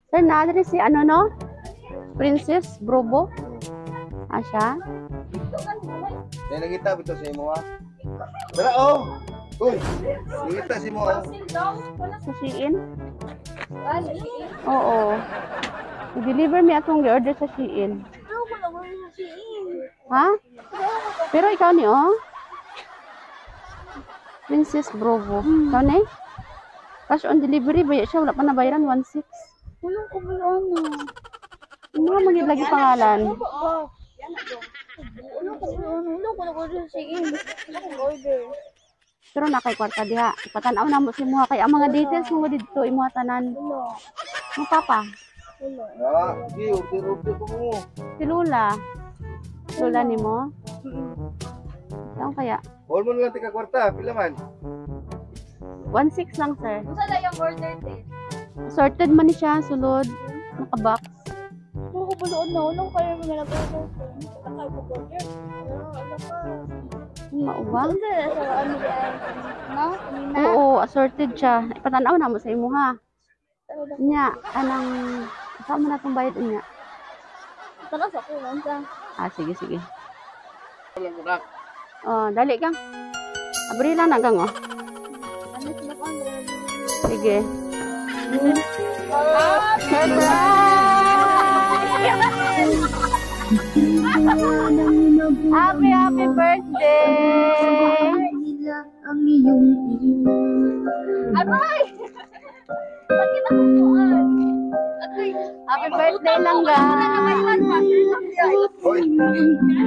Sir, naa diri si ano, no? Princess Brobo. Ah, siya? Nay nangita bitaw sa imo ha. Tara oh. Uy, nangita si mo oh. Sa Shein? Oo. I-deliver mi atong gi-order sa Shein. Ha? Pero ikaw ni, oh. Princess Brovo. Ikaw ni? Cash on delivery ba siya? Wala pa nabayaran, 1.6. Walang kabalo na. Ano nga magid lagi pangalan? Ba? Wala ko ano, wala ko nag-order sa Shein. Wala ko order. Pero naa kay kwarta diha. Ipatan-aw na mo si muha kay ang mga details mo didto imo tanan. Wala. Mo papa, Wala. Ah, sige, order order ko mo. Si Lola. Lola nimo? Saan kaya? All mo na lang tika kwarta, pila man? 1.6 lang, sir. Unsa na yung order, te? Sorted man ni siya, sulod. Naka-box. Wala ko buloon na. Wala ko kaya mga nag-order. Wala kayo mag-order. Wala, wala pa. Mauba? Unsa na sa ano di ay? No? Kanina? Oo, assorted siya. Ipatan-aw na mo sa imuha. Nya, anang saan mo na itong bayad niya? Tara sa ko, unsa? Ah, sige, sige. Lang unak. Oh, dali kang. Abri lang na gang, oh. Ano sila ko? Sige. Surprise! Happy, happy birthday! Aray! Bakit ako kuan? Agoy. Happy birthday lang ga. Hoy,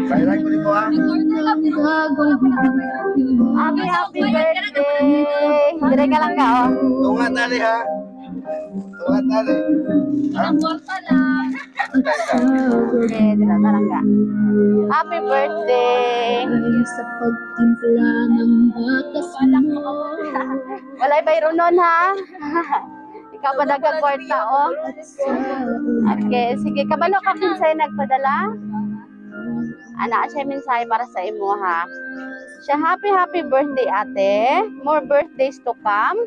bayaran ko nimo ha. Happy, happy birthday! Dire ka lang ka, oh. Tunga tali ha. Tunga tali. Ang kwarta lang. Okay, dire ka lang ka. Happy birthday! Sa pagtimpla ng gatas mo. Walay bayro nun, ha? Ikaw pa dagang kwarta, oh. Okay, sige. Kabalo ka kinsay nagpadala? Ana siya mensahe para sa imo, ha. Siya, "Happy, happy birthday, ate. More birthdays to come.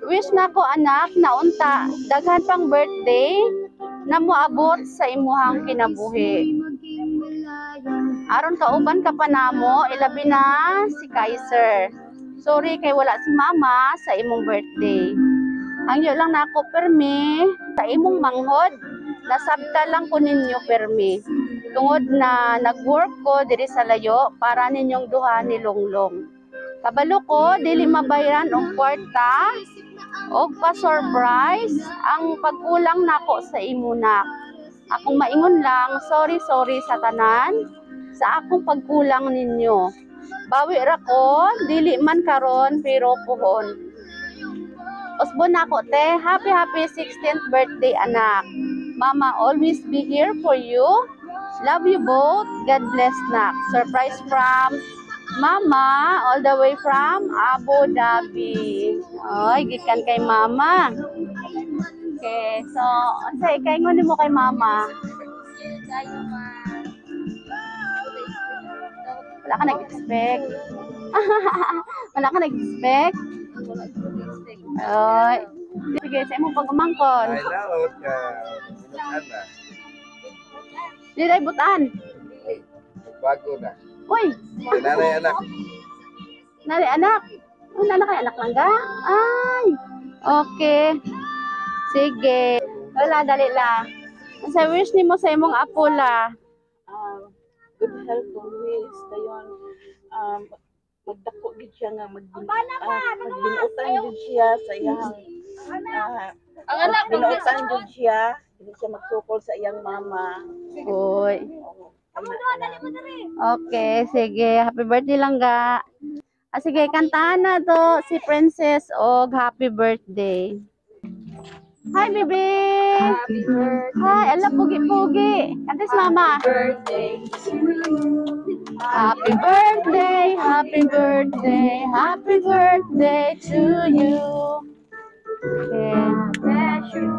Wish na ko, anak, na unta daghan pang birthday na moabot sa imuhang kinabuhi. Aron kauban ka pa namo, ilabi na si Kaiser. Sorry kay wala si mama sa imong birthday. Hangyo lang nako permi sa imong manghod. Nasabta lang ko ninyo permi. Tungod na nag-work ko diri sa layo para ninyong duha ni Longlong. Kabalo ko dili mabayaran og kwarta og pa-surprise ang pagkulang nako sa imo, nak. Akong maingon lang, sorry, sorry sa tanan sa akong pagkulang ninyo. Bawi ra ko, dili man karon pero puhon. Usbon nako, te, happy, happy 16th birthday, anak. Mama always be here for you. Love you both. God bless, nak. Surprise from Mama all the way from Abu Dhabi." Oy, gikan kay Mama. Okay, so unsay ikaingon nimo kay Mama? Kayo ma. Wala ka nag-expect. Wala ka nag-expect? Wala ko expect. Oy. Sige, sa imong pag-umangkon. Ay laot ka. Binutan na. Dili ay butan. Ay, bago na. Uy, Kay nanay anak. Nali anak. Uy, nana kay anak lang ga? Ay. Okay. Sige. Wala, dali la. Sa wish nimo sa imong apo la? Good health always dayon magdako gid siya nga magbinuotan gid siya sa iyang Ang anak ko binuotan gid siya, dili siya magsukol sa iyang mama. Uy. Oo. Okay, sige. Happy birthday lang ga. Ah, sige, kantahan na to si Princess og happy birthday. Hi, baby! Happy birthday. Hi, ala, pugi-pugi. Kanta si Mama. Birthday. Happy birthday, happy birthday, happy birthday to you. Okay. Bless you.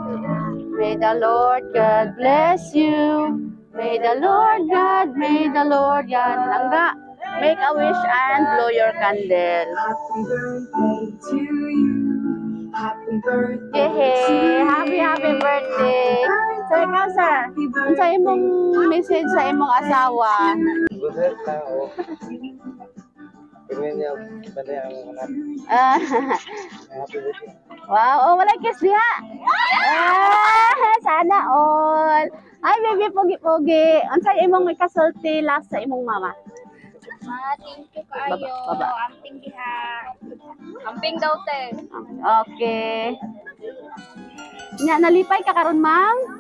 May the Lord God bless you. May the Lord God, may the Lord God. Langga, make a wish and blow your candle. Happy birthday to you. Happy Yehey! Happy, happy birthday! Sir, ikaw, sir. Unsa imong message sa imong asawa? Good health lang oh. Pero niya, bantay ang anak. Ah, Happy birthday. Wow, oh, wala kiss diha. Ah, sana all. Ay, baby, pogi-pogi. Unsa imong ikasulti last sa imong mama? Ma, thank you kaayo. Baba, baba. Amping diha. Amping daw te. Okay. Nya, nalipay ka karon, ma'am?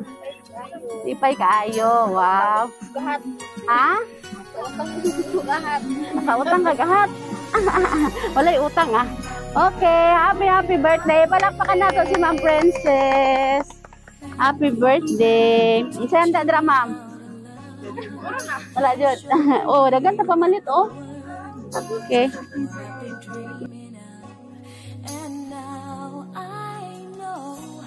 Lipay kaayo. Wow. Gahat. Ha? Utang gahat. Nakautang ka gahat. Walay utang ah. Okay, happy happy birthday. Palakpakan nato si Ma'am Princess. Happy birthday. Unsa handa dira, ma'am? Wala jud. Oh, daghan ta pamalit oh. Okay. And now I know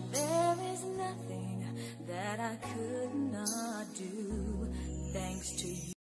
there is nothing that I could not do.